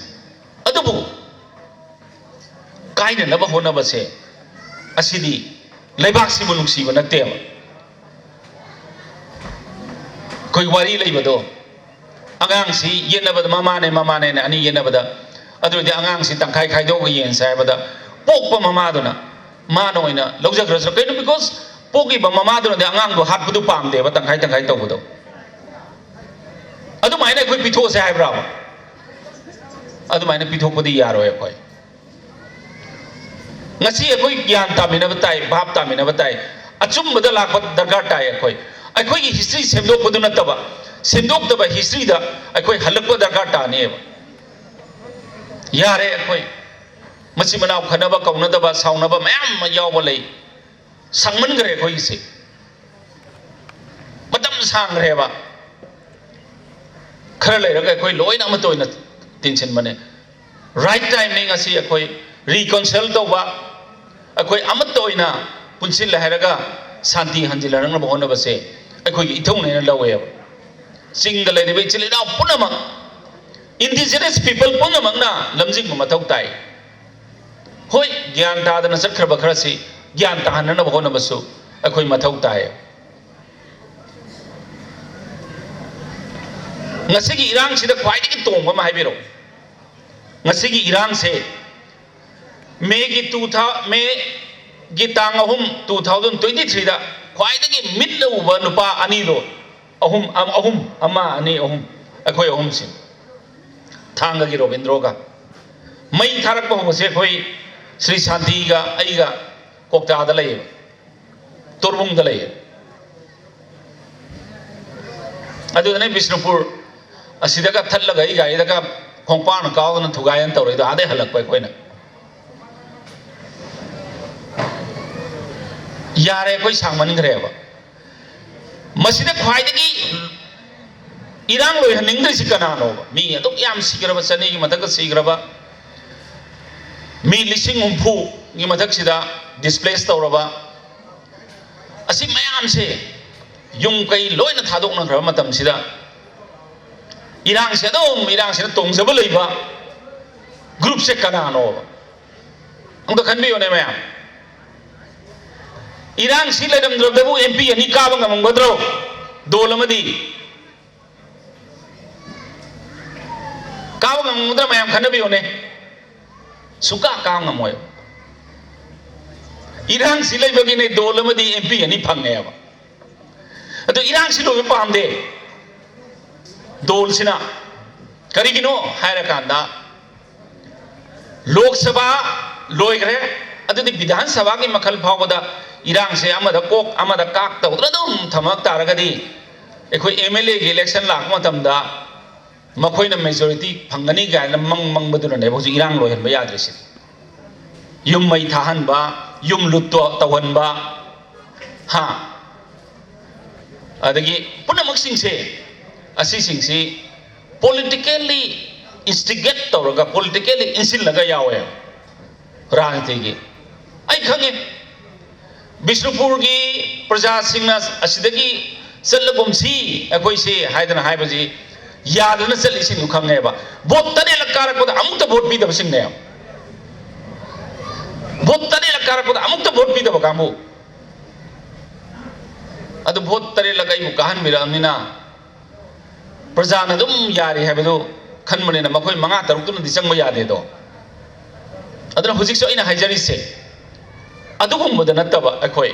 ꯑꯗꯨꯕꯨ ꯀꯥꯏꯅꯅꯕ ꯍꯣꯠꯅꯕꯁꯦ, ꯑꯁꯤꯗꯤ ꯂꯩꯕꯥꯛꯁꯤꯕꯨ ꯅꯨꯡꯁꯤꯕ ꯅꯠꯇꯦꯕ꯫ ꯑꯩꯈꯣꯏ ꯋꯥꯔꯤ ꯂꯩꯕꯗꯣ, ꯑꯉꯥꯡꯁꯤ ꯌꯦꯠꯅꯕꯗ ꯃꯃꯥꯅꯦ, ꯃꯃꯥꯅꯦꯅ ꯑꯅꯤ ꯌꯦꯠꯅꯕꯗ, ꯑꯗꯨ ꯑꯣꯏꯔꯗꯤ ꯑꯉꯥꯡꯁꯤ ꯇꯪꯈꯥꯏ ꯈꯥꯏꯗꯣꯛꯑꯒ ꯌꯦꯟꯁꯦ ꯍꯥꯏꯕꯗ, ꯄꯣꯛꯄ ꯃꯃꯥꯗꯨꯅ ꯃꯥꯅ ꯑꯣꯏꯅ ꯂꯧꯖꯈ꯭ꯔꯁꯨ꯫ ꯀꯩꯅꯣ, because ꯄꯣꯛꯏꯕ ꯃꯃꯥꯗꯨꯅꯗꯤ ꯑꯉꯥꯡꯗꯣ ꯍꯥꯠꯄꯗꯨ ꯄꯥꯝꯗꯦꯕ, ꯇꯪꯈꯥꯏ ꯇꯪꯈꯥꯏ ꯇꯧꯕꯗꯣ꯫ ꯑꯗꯨꯃꯥꯏꯅ ꯑꯩꯈꯣꯏ ꯄꯤꯊꯣꯛꯑꯁꯦ ꯍꯥꯏꯕ꯭ꯔꯥꯕ? ꯑꯗꯨꯃꯥꯏꯅ ꯄꯤꯊꯣꯛꯄꯗꯤ ꯌꯥꯔꯣꯏ ꯑꯩꯈꯣꯏ꯫ ꯉꯁꯤ ꯑꯩꯈꯣꯏ ꯒ꯭ꯌꯥꯟ ꯇꯥꯃꯤꯟꯅꯕ ꯇꯥꯏ, ꯚꯥꯞ ꯇꯥꯃꯤꯟꯅꯕ ꯇꯥꯏ, ꯑꯆꯨꯝꯕꯗ ꯂꯥꯛꯄ ꯗꯔꯀꯥꯔ ꯇꯥꯏ ꯑꯩꯈꯣꯏ꯫ ꯑꯩꯈꯣꯏꯒꯤ history ꯁꯦꯝꯗꯣꯛꯄꯗꯨ ꯅꯠꯇꯕ, ꯁꯦꯝꯗꯣꯛꯇꯕ history ꯗ ꯑꯩꯈꯣꯏ ꯍꯜꯂꯛꯄ ꯗꯔꯀꯥꯔ ꯇꯥꯅꯦꯕ꯫ ꯌꯥꯔꯦ ꯑꯩꯈꯣꯏ꯫ ꯃꯆꯤꯟ ꯃꯅꯥꯎ ꯈꯠꯅꯕ, ꯀꯧꯅꯗꯕ, ꯁꯥꯎꯅꯕ ꯃꯌꯥꯝ ꯑꯃ ꯌꯥꯎꯕ ꯂꯩ꯫ ꯁꯥꯡꯃꯟꯈ꯭ꯔꯦ ꯑꯩꯈꯣꯏꯒꯤꯁꯦ꯫ ꯃꯇꯝ ꯁꯥꯡꯈ꯭ꯔꯦꯕ꯫ ꯈꯔ ꯂꯩꯔꯒ ꯑꯩꯈꯣꯏ ꯂꯣꯏꯅ ꯑꯃꯠꯇ ꯑꯣꯏꯅ ꯇꯤꯟꯁꯤꯟꯕꯅꯦ꯫ Right time ꯅꯤ ꯉꯁꯤ ꯑꯩꯈꯣꯏ reconcile ꯇꯧꯕ, ꯑꯩꯈꯣꯏ ꯑꯃꯠꯇ ꯑꯣꯏꯅ ꯄꯨꯟꯁꯤꯜꯂꯦ ꯍꯥꯏꯔꯒ ꯁꯥꯟꯇꯤ ꯍꯟꯖꯤꯜꯍꯟꯅꯕ ꯍꯣꯠꯅꯕꯁꯦ ꯑꯩꯈꯣꯏꯒꯤ ꯏꯊꯧꯅꯦꯅ ꯂꯧꯋꯦꯕ꯫ ꯆꯤꯡꯗ ꯂꯩꯔꯤꯕ ꯏꯆꯤꯜ ꯏꯅꯥꯎ ꯄꯨꯝꯅꯃꯛ, indigenous people ꯄꯨꯝꯅꯃꯛꯅ ꯂꯝꯖꯤꯡꯕ ꯃꯊꯧ ꯇꯥꯏ꯫ ꯍꯣꯏ, ꯒ꯭ꯌꯥꯟ ꯇꯥꯗꯅ ꯆꯠꯈ꯭ꯔꯕ ꯈꯔꯁꯤ ꯒ꯭ꯌꯥꯟ ꯇꯥꯍꯟꯅꯅꯕ ꯍꯣꯠꯅꯕꯁꯨ ꯑꯩꯈꯣꯏ ꯃꯊꯧ ꯇꯥꯏ꯫ ꯉꯁꯤꯒꯤ ꯏꯔꯥꯡꯁꯤꯗ ꯈ꯭ꯋꯥꯏꯗꯒꯤ ꯇꯣꯡꯕ ꯑꯃ ꯍꯥꯏꯕꯤꯔꯛꯎ꯫ ꯉꯁꯤꯒꯤ ꯏꯔꯥꯡꯁꯦ ꯃꯦꯒꯤ two thou-, ꯃꯦꯒꯤ ꯇꯥꯡ ꯑꯍꯨꯝ, two thousand twenty three ꯗ ꯈ꯭ꯋꯥꯏꯗꯒꯤ ꯃꯤꯠꯅ ꯎꯕ ꯅꯨꯄꯥ ꯑꯅꯤꯗꯣ, ꯑꯍꯨꯝ, ꯑꯝ-, ꯑꯍꯨꯝ, ꯑꯃ, ꯑꯅꯤ, ꯑꯍꯨꯝ, ꯑꯩꯈꯣꯏ ꯑꯍꯨꯝꯁꯤ, ꯊꯥꯡꯒꯒꯤ ꯔꯣꯕꯤꯟꯗ꯭ꯔꯣꯒ꯫ ꯃꯩ ꯊꯥꯔꯛꯄ ꯍꯧꯕꯁꯦ ꯑꯩꯈꯣꯏ ꯁ꯭ꯔꯤ ꯁꯥꯟꯇꯤꯒ ꯑꯩꯒ ꯀꯣꯛꯇꯥꯗ ꯂꯩꯌꯦꯕ, ꯇꯣꯔꯕꯨꯡꯗ ꯂꯩꯌꯦ꯫ ꯑꯗꯨꯗꯅꯦ ꯕꯤꯁꯅꯨꯄꯨꯔ ꯑꯁꯤꯗꯒ ꯊꯠꯂꯒ ꯑꯩ ꯒꯥꯔꯤꯗꯒ ꯈꯣꯡꯄꯥꯛꯅ ꯀꯥꯎꯗꯅ ꯊꯨꯒꯥꯏꯗꯅ ꯇꯧꯔꯛꯏꯗꯣ, ꯑꯥꯗꯩ ꯍꯜꯂꯛꯄ ꯑꯩꯈꯣꯏꯅ꯫ ꯌꯥꯔꯦ, ꯑꯩꯈꯣꯏ ꯁꯥꯡꯃꯟꯈ꯭ꯔꯦꯕ꯫ ꯃꯁꯤꯗ ꯈ꯭ꯋꯥꯏꯗꯒꯤ ꯏꯔꯥꯡ ꯂꯣꯏꯍꯟꯅꯤꯡꯗ꯭ꯔꯤꯁꯤ ꯀꯅꯥꯅꯣꯕ? ꯃꯤ ꯑꯗꯨꯛ ꯌꯥꯝ ꯁꯤꯈ꯭ꯔꯕ, ꯆꯅꯤꯒꯤ ꯃꯊꯛꯇ ꯁꯤꯈ꯭ꯔꯕ, ꯃꯤ ꯂꯤꯁꯤꯡ ꯍꯨꯝꯐꯨꯒꯤ ꯃꯊꯛꯁꯤꯗ displace ꯇꯧꯔꯕ, ꯑꯁꯤ ꯃꯌꯥꯝꯁꯦ ꯌꯨꯝ ꯀꯩ ꯂꯣꯏꯅ ꯊꯥꯗꯣꯛꯅꯈ꯭ꯔꯕ ꯃꯇꯝꯁꯤꯗ ꯏꯔꯥꯡꯁꯦ ꯑꯗꯨꯝ, ꯏꯔꯥꯡꯁꯤꯅ ꯇꯣꯡꯖꯕ ꯂꯩꯕ groupꯁꯦ ꯀꯅꯥꯅꯣꯕ? ꯑꯝꯇ ꯈꯟꯕꯤꯌꯨꯅꯦ ꯃꯌꯥꯝ꯫ ꯏꯔꯥꯡꯁꯤ ꯂꯩꯔꯝꯗ꯭ꯔꯕꯗꯕꯨ MP ꯑꯅꯤ ꯀꯥꯕ ꯉꯝꯃꯝꯒꯗ꯭ꯔꯣ? ꯗꯣꯜ ꯑꯃꯗꯤ ꯀꯥꯕ ꯉꯝꯒꯗ꯭ꯔꯥ? ꯃꯌꯥꯝ ꯈꯟꯅꯕꯤꯌꯨꯅꯦ꯫ ꯁꯨꯡꯀꯥ ꯀꯥꯕ ꯉꯝꯃꯣꯏ꯫ ꯏꯔꯥꯡꯁꯤ ꯂꯩꯕꯒꯤꯅꯦ ꯗꯣꯜ ꯑꯃꯗꯤ MP ꯑꯅꯤ ꯐꯪꯉꯦꯕ꯫ ꯑꯗꯨ ꯏꯔꯥꯡꯁꯤ ꯂꯣꯏꯕ ꯄꯥꯝꯗꯦ ꯗꯣꯜꯁꯤꯅ꯫ ꯀꯔꯤꯒꯤꯅꯣ ꯍꯥꯏꯔꯀꯥꯟꯗ, ꯂꯣꯛ ꯁꯚꯥ ꯂꯣꯏꯈ꯭ꯔꯦ, ꯑꯗꯨꯗꯤ ꯕꯤꯙꯥꯟ ꯁꯚꯥꯒꯤ ꯃꯈꯜ ꯐꯥꯎꯕꯗ ꯏꯔꯥꯡꯁꯦ ꯑꯃꯗ ꯀꯣꯛ ꯑꯃꯗ ꯀꯥꯛ ꯇꯧꯗꯨꯅ ꯑꯗꯨꯝ ꯊꯝꯃꯛ ꯇꯥꯔꯒꯗꯤ, ꯑꯩꯈꯣꯏ MLAꯒꯤ election ꯂꯥꯛꯄ ꯃꯇꯝꯗ ꯃꯈꯣꯏꯅ majority ꯐꯪꯒꯅꯤ ꯀꯥꯏꯅ ꯃꯪ ꯃꯪꯕꯗꯨꯅꯅꯦꯕ ꯍꯧꯖꯤꯛ ꯏꯔꯥꯡ ꯂꯣꯏꯍꯟꯕ ꯌꯥꯗ꯭ꯔꯤꯁꯤꯅꯤ꯫ ꯌꯨꯝ ꯃꯩ ꯊꯥꯍꯟꯕ, ꯌꯨꯝ ꯂꯨꯠꯇꯣ ꯇꯧꯍꯟꯕ, ꯍꯥ? ꯑꯗꯒꯤ ꯄꯨꯝꯅꯃꯛꯁꯤꯡꯁꯦ, ꯑꯁꯤꯁꯤꯡꯁꯤ politically instigate ꯇꯧꯔꯒ, politically ꯏꯟꯁꯤꯜꯂꯒ ꯌꯥꯎꯋꯦ ꯔꯥꯖꯅꯤꯇꯤꯒꯤ꯫ ꯑꯩ ꯈꯪꯉꯦ, ꯕꯤꯁꯅꯨꯄꯨꯔꯒꯤ ꯄ꯭ꯔꯖꯥꯁꯤꯡꯅ ꯑꯁꯤꯗꯒꯤ ꯆꯠꯂꯒꯨꯝꯁꯤ ꯑꯩꯈꯣꯏꯁꯦ ꯍꯥꯏꯗꯅ ꯍꯥꯏꯕꯁꯤ ꯌꯥꯗꯅ ꯆꯠꯂꯤꯁꯤꯡꯗꯨ ꯈꯪꯉꯦꯕ꯫ ꯚꯣꯠ ꯇꯔꯦꯠꯂꯛ ꯀꯥꯔꯛꯄꯗ ꯑꯃꯨꯛꯇ ꯚꯣꯠ ꯄꯤꯗꯕꯁꯤꯡꯅꯦꯕ꯫ ꯚꯣꯠ ꯇꯔꯦꯠꯂꯛ ꯀꯥꯔꯛꯄꯗ ꯑꯃꯨꯛꯇ ꯚꯣꯠ ꯄꯤꯗꯕ ꯀꯥꯡꯕꯨ꯫ ꯑꯗꯨ ꯚꯣꯠ ꯇꯔꯦꯠꯂꯛ ꯑꯩꯕꯨ ꯀꯥꯍꯟꯕꯤꯔꯛꯑꯕꯅꯤꯅ ꯄ꯭ꯔꯖꯥꯅ ꯑꯗꯨꯝ ꯌꯥꯔꯤ ꯍꯥꯏꯕꯗꯨ ꯈꯟꯕꯅꯤꯅ ꯃꯈꯣꯏ ꯃꯉꯥ ꯇꯔꯨꯛꯇꯨꯅꯗꯤ ꯆꯪꯕ ꯌꯥꯗꯦꯗꯣ꯫ ꯑꯗꯨꯅ ꯍꯧꯖꯤꯛꯁꯨ ꯑꯩꯅ ꯍꯥꯏꯖꯔꯤꯁꯦ ꯑꯗꯨꯒꯨꯝꯕꯗ ꯅꯠꯇꯕ, ꯑꯩꯈꯣꯏ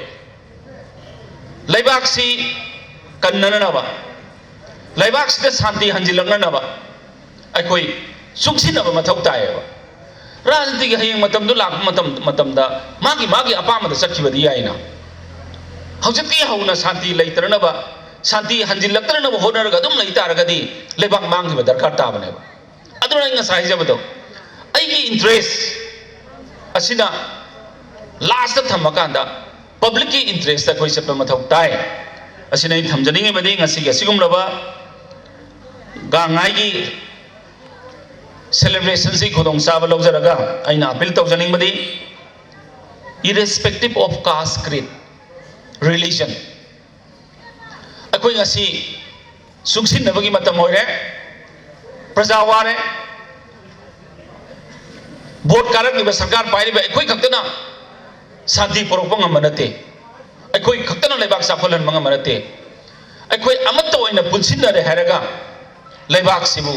ꯂꯩꯕꯥꯛꯁꯤ ꯀꯟꯅꯅꯕ, ꯂꯩꯕꯥꯛꯁꯤꯗ ꯁꯥꯟꯇꯤ ꯍꯟꯖꯤꯜꯂꯛꯅꯅꯕ ꯑꯩꯈꯣꯏ ꯆꯨꯡꯁꯤꯟꯅꯕ ꯃꯊꯧ ꯇꯥꯏꯌꯦꯕ꯫ ꯔꯥꯖꯅꯤꯇꯤꯒꯤ ꯍꯌꯦꯡ ꯃꯇꯝꯗꯨ ꯂꯥꯛꯄ ꯃꯇꯝ, ꯃꯇꯝꯗ ꯃꯥꯒꯤ, ꯃꯥꯒꯤ ꯑꯄꯥꯝꯕꯗ ꯆꯠꯈꯤꯕꯗꯤ ꯌꯥꯏꯅ꯫ ꯍꯧꯖꯤꯛꯇꯤ ꯍꯧꯅ ꯁꯥꯟꯇꯤ ꯂꯩꯇꯅꯕ, ꯁꯥꯟꯇꯤ ꯍꯟꯖꯤꯜꯂꯛꯇꯅꯕ ꯍꯣꯠꯅꯔꯒ ꯑꯗꯨꯝ ꯂꯩ ꯇꯥꯔꯒꯗꯤ ꯂꯩꯕꯥꯛ ꯃꯥꯡꯈꯤꯕ ꯗꯔꯀꯥꯔ ꯇꯥꯕꯅꯦꯕ꯫ ꯑꯗꯨꯅ ꯑꯩ ꯉꯁꯥꯏ ꯍꯥꯏꯖꯕꯗꯣ, ꯑꯩꯒꯤ interest ꯑꯁꯤꯅ last ꯊꯝꯃꯀꯥꯟꯗ publicꯀꯤ interest ꯑꯩꯈꯣꯏ ꯆꯠꯄ ꯃꯊꯧ ꯇꯥꯏ꯫ ꯑꯁꯤꯅ ꯑꯩ ꯊꯝꯖꯅꯤꯡꯉꯤꯕꯗꯤ ꯉꯁꯤꯒꯤ ꯑꯁꯤꯒꯨꯝꯂꯕ ꯒꯥꯡꯉꯥꯏꯒꯤ celebrationꯁꯤ ꯈꯨꯗꯣꯡꯆꯥꯕ ꯂꯧꯖꯔꯒ ꯑꯩꯅ appeal ꯇꯧꯖꯅꯤꯡꯕꯗꯤ, irrespective of caste, creed, religion, ꯑꯩꯈꯣꯏ ꯉꯁꯤ ꯆꯨꯡꯁꯤꯟꯅꯕꯒꯤ ꯃꯇꯝ ꯑꯣꯏꯔꯦ꯫ ꯄ꯭ꯔꯖꯥ ꯋꯥꯔꯦ꯫ ꯚꯣꯠ ꯀꯥꯔꯛꯂꯤꯕ, ꯁꯔꯀꯥꯔ ꯄꯥꯏꯔꯤꯕ ꯑꯩꯈꯣꯏ ꯈꯛꯇꯅ ꯁꯥꯟꯇꯤ ꯄꯨꯔꯛꯄ ꯉꯝꯕ ꯅꯠꯇꯦ꯫ ꯑꯩꯈꯣꯏ ꯈꯛꯇꯅ ꯂꯩꯕꯥꯛ ꯆꯥꯎꯈꯠꯍꯟꯕ ꯉꯝꯕ ꯅꯠꯇꯦ꯫ ꯑꯩꯈꯣꯏ ꯑꯃꯠꯇ ꯑꯣꯏꯅ ꯄꯨꯟꯁꯤꯟꯅꯔꯦ ꯍꯥꯏꯔꯒ ꯂꯩꯕꯥꯛꯁꯤꯕꯨ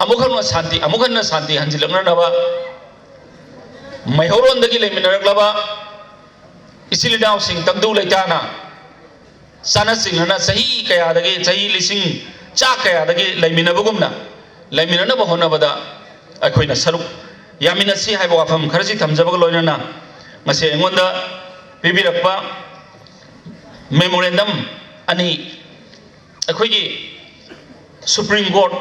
ꯑꯃꯨꯛ ꯍꯟꯅ ꯁꯥꯟꯇꯤ, ꯑꯃꯨꯛ ꯍꯟꯅ ꯁꯥꯟꯇꯤ ꯍꯟꯖꯤꯜꯂꯛꯅꯅꯕ ꯃꯩꯍꯧꯔꯣꯟꯗꯒꯤ ꯂꯩꯃꯤꯟꯅꯔꯛꯂꯕ ꯏꯆꯤꯜ ꯏꯅꯥꯎꯁꯤꯡ ꯇꯪꯗꯨ ꯂꯩꯇꯥꯅ ꯆꯥꯅ ꯆꯤꯡꯅꯅ ꯆꯍꯤ ꯀꯌꯥꯗꯒꯤ, ꯆꯍꯤ ꯂꯤꯁꯤꯡ ꯆꯥ ꯀꯌꯥꯗꯒꯤ ꯂꯩꯃꯤꯟꯅꯕꯒꯨꯝꯅ ꯂꯩꯃꯤꯟꯅꯅꯕ ꯍꯣꯠꯅꯕꯗ ꯑꯩꯈꯣꯏꯅ ꯁꯔꯨꯛ ꯌꯥꯃꯤꯟꯅꯁꯤ ꯍꯥꯏꯕ ꯋꯥꯐꯝ ꯈꯔꯁꯤ ꯊꯝꯖꯕꯒ ꯂꯣꯏꯅꯅ ꯉꯁꯤ ꯑꯩꯉꯣꯟꯗ ꯄꯤꯕꯤꯔꯛꯄ memorandum ꯑꯅꯤ, ꯑꯩꯈꯣꯏꯒꯤ Supreme Court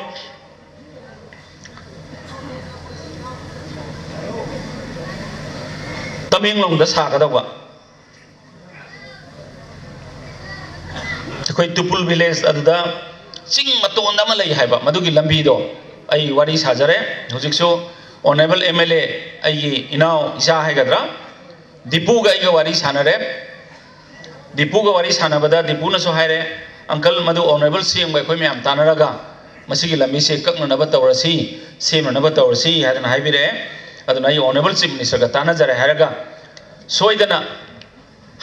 ꯇꯃꯦꯡꯂꯣꯡꯗ ꯁꯥꯒꯗꯧꯕ, ꯑꯩꯈꯣꯏ ꯇꯨꯄꯨꯜ village ꯑꯗꯨꯗ ꯆꯤꯡ ꯃꯇꯣꯟꯗ ꯑꯃ ꯂꯩ ꯍꯥꯏꯕ, ꯃꯗꯨꯒꯤ ꯂꯝꯕꯤꯗꯣ ꯑꯩ ꯋꯥꯔꯤ ꯁꯥꯖꯔꯦ꯫ ꯍꯧꯖꯤꯛꯁꯨ honourable MLA, ꯑꯩꯒꯤ ꯏꯅꯥꯎ ꯏꯆꯥ ꯍꯥꯏꯒꯗ꯭ꯔꯥ, ꯗꯤꯄꯨꯒ ꯑꯩꯒ ꯋꯥꯔꯤ ꯁꯥꯟꯅꯔꯦ꯫ ꯗꯤꯄꯨꯒ ꯋꯥꯔꯤ ꯁꯥꯟꯅꯕꯗ ꯗꯤꯄꯨꯅꯁꯨ ꯍꯥꯏꯔꯦ, "ꯑꯪꯀꯜ, ꯃꯗꯨ ꯑꯣꯅꯔꯦꯕꯜ ꯁꯤ ꯑꯦꯝꯒ ꯑꯩꯈꯣꯏ ꯃꯌꯥꯝ ꯇꯥꯟꯅꯔꯒ ꯃꯁꯤꯒꯤ ꯂꯝꯕꯤꯁꯦ ꯀꯛꯅꯅꯕ ꯇꯧꯔꯁꯤ, ꯁꯦꯝꯅꯅꯕ ꯇꯧꯔꯁꯤ" ꯍꯥꯏꯗꯅ ꯍꯥꯏꯕꯤꯔꯛꯑꯦ꯫ ꯑꯗꯨꯅ ꯑꯩ ꯑꯣꯅꯔꯦꯕꯜ ꯆꯤꯐ ꯃꯤꯅꯤꯁꯇꯔꯒ ꯇꯥꯟꯅꯖꯔꯦ ꯍꯥꯏꯔꯒ, ꯁꯣꯏꯗꯅ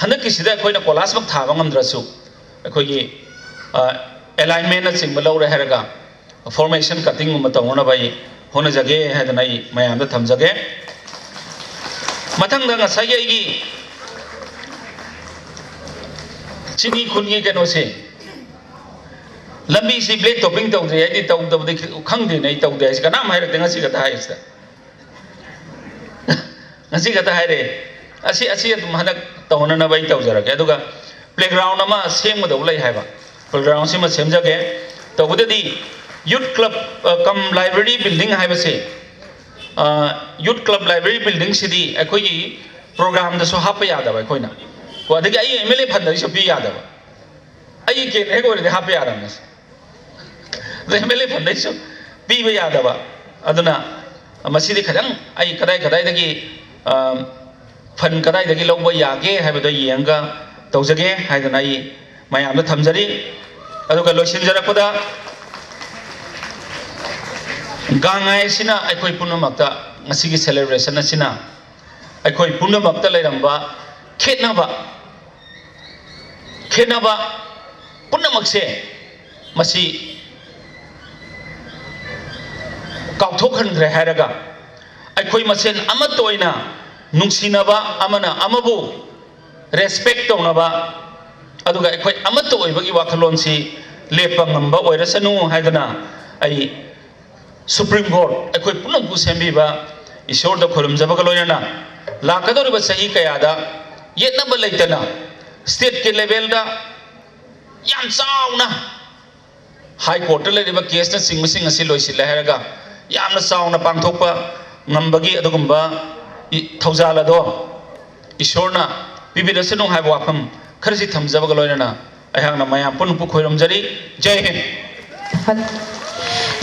ꯍꯟꯗꯛꯀꯤꯁꯤꯗ ꯑꯩꯈꯣꯏꯅ ꯀꯣꯂꯥꯁꯃꯛ ꯊꯥꯕ ꯉꯝꯗ꯭ꯔꯁꯨ, ꯑꯩꯈꯣꯏꯒꯤ, ꯑ, ꯑꯦꯂꯥꯏꯟꯃꯦꯟꯅꯆꯤꯡꯕ ꯂꯧꯔꯦ ꯍꯥꯏꯔꯒ, ꯐꯣꯔꯃꯦꯁꯟ ꯀꯠꯇꯤꯡꯒꯨꯝꯕ ꯇꯧꯅꯅꯕ ꯑꯩ ꯍꯣꯠꯅꯖꯒꯦ ꯍꯥꯏꯗꯅ ꯑꯩ ꯃꯌꯥꯝꯗ ꯊꯝꯖꯒꯦ꯫ ꯃꯊꯪꯗ ꯉꯁꯥꯏꯒꯤ ꯑꯩꯒꯤ ꯆꯤꯅꯤ ꯈꯨꯟꯒꯤ ꯀꯩꯅꯣꯁꯦ, ꯂꯝꯕꯤꯁꯤ ꯕ꯭ꯂꯦꯛ ꯇꯣꯞꯄꯤꯡ ꯇꯧꯗ꯭ꯔꯤ ꯍꯥꯏꯗꯤ ꯇꯧꯗꯕꯗꯤ ꯈꯪꯗꯦꯅꯦ, ꯑꯩ ꯇꯧꯗꯦ ꯍꯥꯏꯁꯦ ꯀꯅꯥꯝ ꯍꯥꯏꯔꯛꯇꯦ, ꯉꯁꯤ ꯈꯛꯇ ꯍꯥꯏꯔꯤꯁꯤꯗ꯫ ꯉꯁꯤ ꯈꯛꯇ ꯍꯥꯏꯔꯛꯑꯦ꯫ ꯑꯁꯤ, ꯑꯁꯤ ꯑꯗꯨꯝ ꯍꯟꯗꯛ ꯇꯧꯅꯅꯕ ꯑꯩ ꯇꯧꯖꯔꯒꯦ꯫ ꯑꯗꯨꯒ ꯄ꯭ꯂꯦꯒ꯭ꯔꯥꯎꯟ ꯑꯃ ꯁꯦꯝꯒꯗꯧꯕ ꯂꯩ ꯍꯥꯏꯕ, ꯄ꯭ꯂꯦꯒ꯭ꯔꯥꯎꯟꯁꯤꯃ ꯁꯦꯝꯖꯒꯦ꯫ ꯇꯧꯕꯗꯗꯤ ꯌꯨꯠ ꯀ꯭ꯂꯕ, ꯑ, ꯀꯝ ꯂꯥꯏꯕ꯭ꯔꯦꯔꯤ ꯕꯤꯜꯗꯤꯡ ꯍꯥꯏꯕꯁꯦ, ꯑ, ꯌꯨꯠ ꯀ꯭ꯂꯕ ꯂꯥꯏꯕ꯭ꯔꯦꯔꯤ ꯕꯤꯜꯗꯤꯡꯁꯤꯗꯤ ꯑꯩꯈꯣꯏꯒꯤ ꯄ꯭ꯔꯣꯒ꯭ꯔꯥꯝꯗꯁꯨ ꯍꯥꯞꯄ ꯌꯥꯗꯕ ꯑꯩꯈꯣꯏꯅ, ꯀꯣ, ꯑꯗꯒꯤ ꯑꯩ ꯑꯦꯝ ꯑꯦꯜ ꯑꯦ ꯐꯟꯗꯒꯤꯁꯨ ꯄꯤ ꯌꯥꯗꯕ꯫ ꯑꯩꯒꯤ ꯀꯦꯟꯗ꯭ꯔ ꯍꯦꯛ ꯑꯣꯏꯔꯗꯤ ꯍꯥꯞꯄ ꯌꯥꯔꯝꯅꯦ꯫ ꯑꯗ ꯑꯦꯝ ꯑꯦꯜ ꯑꯦ ꯐꯟꯗꯩꯁꯨ ꯄꯤꯕ ꯌꯥꯗꯕ꯫ ꯑꯗꯨꯅ ꯃꯁꯤꯗꯤ ꯈꯤꯇꯪ ꯑꯩ ꯀꯗꯥꯏ ꯀꯗꯥꯏꯗꯒꯤ, ꯑ, ꯐꯟ ꯀꯗꯥꯏꯗꯒꯤ ꯂꯧꯕ ꯌꯥꯒꯦ ꯍꯥꯏꯕꯗꯣ ꯌꯦꯡꯉꯒ ꯇꯧꯖꯒꯦ ꯍꯥꯏꯗꯅ ꯑꯩ ꯃꯌꯥꯝꯗ ꯊꯝꯖꯔꯤ꯫ ꯑꯗꯨꯒ ꯂꯣꯏꯁꯤꯟꯖꯔꯛꯄꯗ, ꯒꯥꯡꯉꯥꯏ ꯑꯁꯤꯅ ꯑꯩꯈꯣꯏ ꯄꯨꯝꯅꯃꯛꯇ, ꯉꯁꯤꯒꯤ celebration ꯑꯁꯤꯅ ꯑꯩꯈꯣꯏ ꯄꯨꯝꯅꯃꯛꯇ ꯂꯩꯔꯝꯕ ꯈꯦꯠꯅꯕ, ꯈꯦꯠꯅꯕ ꯄꯨꯝꯅꯃꯛꯁꯦ ꯃꯁꯤ ꯀꯥꯎꯊꯣꯛꯍꯟꯈ꯭ꯔꯦ ꯍꯥꯏꯔꯒ, ꯑꯩꯈꯣꯏ ꯃꯁꯦꯟ ꯑꯃꯠꯇ ꯑꯣꯏꯅ ꯅꯨꯡꯁꯤꯅꯕ, ꯑꯃꯅ ꯑꯃꯕꯨ respect ꯇꯧꯅꯕ, ꯑꯗꯨꯒ ꯑꯩꯈꯣꯏ ꯑꯃꯠꯇ ꯑꯣꯏꯕꯒꯤ ꯋꯥꯈꯜꯂꯣꯟꯁꯤ ꯂꯦꯞꯄ ꯉꯝꯕ ꯑꯣꯏꯔꯁꯅꯨ ꯍꯥꯏꯗꯅ ꯑꯩ Supreme Court ꯑꯩꯈꯣꯏ ꯄꯨꯝꯅꯃꯛꯄꯨ ꯁꯦꯝꯕꯤꯕ ꯏꯁꯣꯔꯗ ꯈꯨꯔꯨꯝꯖꯕꯒ ꯂꯣꯏꯅꯅ, ꯂꯥꯛꯀꯗꯧꯔꯤꯕ ꯆꯍꯤ ꯀꯌꯥꯗ ꯌꯦꯠꯅꯕ ꯂꯩꯇꯅ state ꯀꯤ level ꯗ ꯌꯥꯝ ꯆꯥꯎꯅ High Court ꯇ ꯂꯩꯔꯤꯕ case ꯅꯆꯤꯡꯕꯁꯤꯡ ꯑꯁꯤ ꯂꯣꯏꯁꯤꯜꯂꯦ ꯍꯥꯏꯔꯒ ꯌꯥꯝꯅ ꯆꯥꯎꯅ ꯄꯥꯡꯊꯣꯛꯄ ꯉꯝꯕꯒꯤ ꯑꯗꯨꯒꯨꯝꯕ ꯏ-, ꯊꯧꯖꯥꯜ ꯑꯗꯣ ꯏꯁꯣꯔꯅ ꯄꯤꯕꯤꯔꯁꯅꯨ ꯍꯥꯏꯕ ꯋꯥꯐꯝ ꯈꯔꯁꯤ ꯊꯝꯖꯕꯒ ꯂꯣꯏꯅꯅ ꯑꯩꯍꯥꯛꯅ ꯃꯌꯥꯝ ꯄꯨꯝꯅꯃꯛꯄꯨ ꯈꯣꯏꯔꯨꯝꯖꯔꯤ꯫ ꯖꯩ ꯍꯤꯟꯗ꯫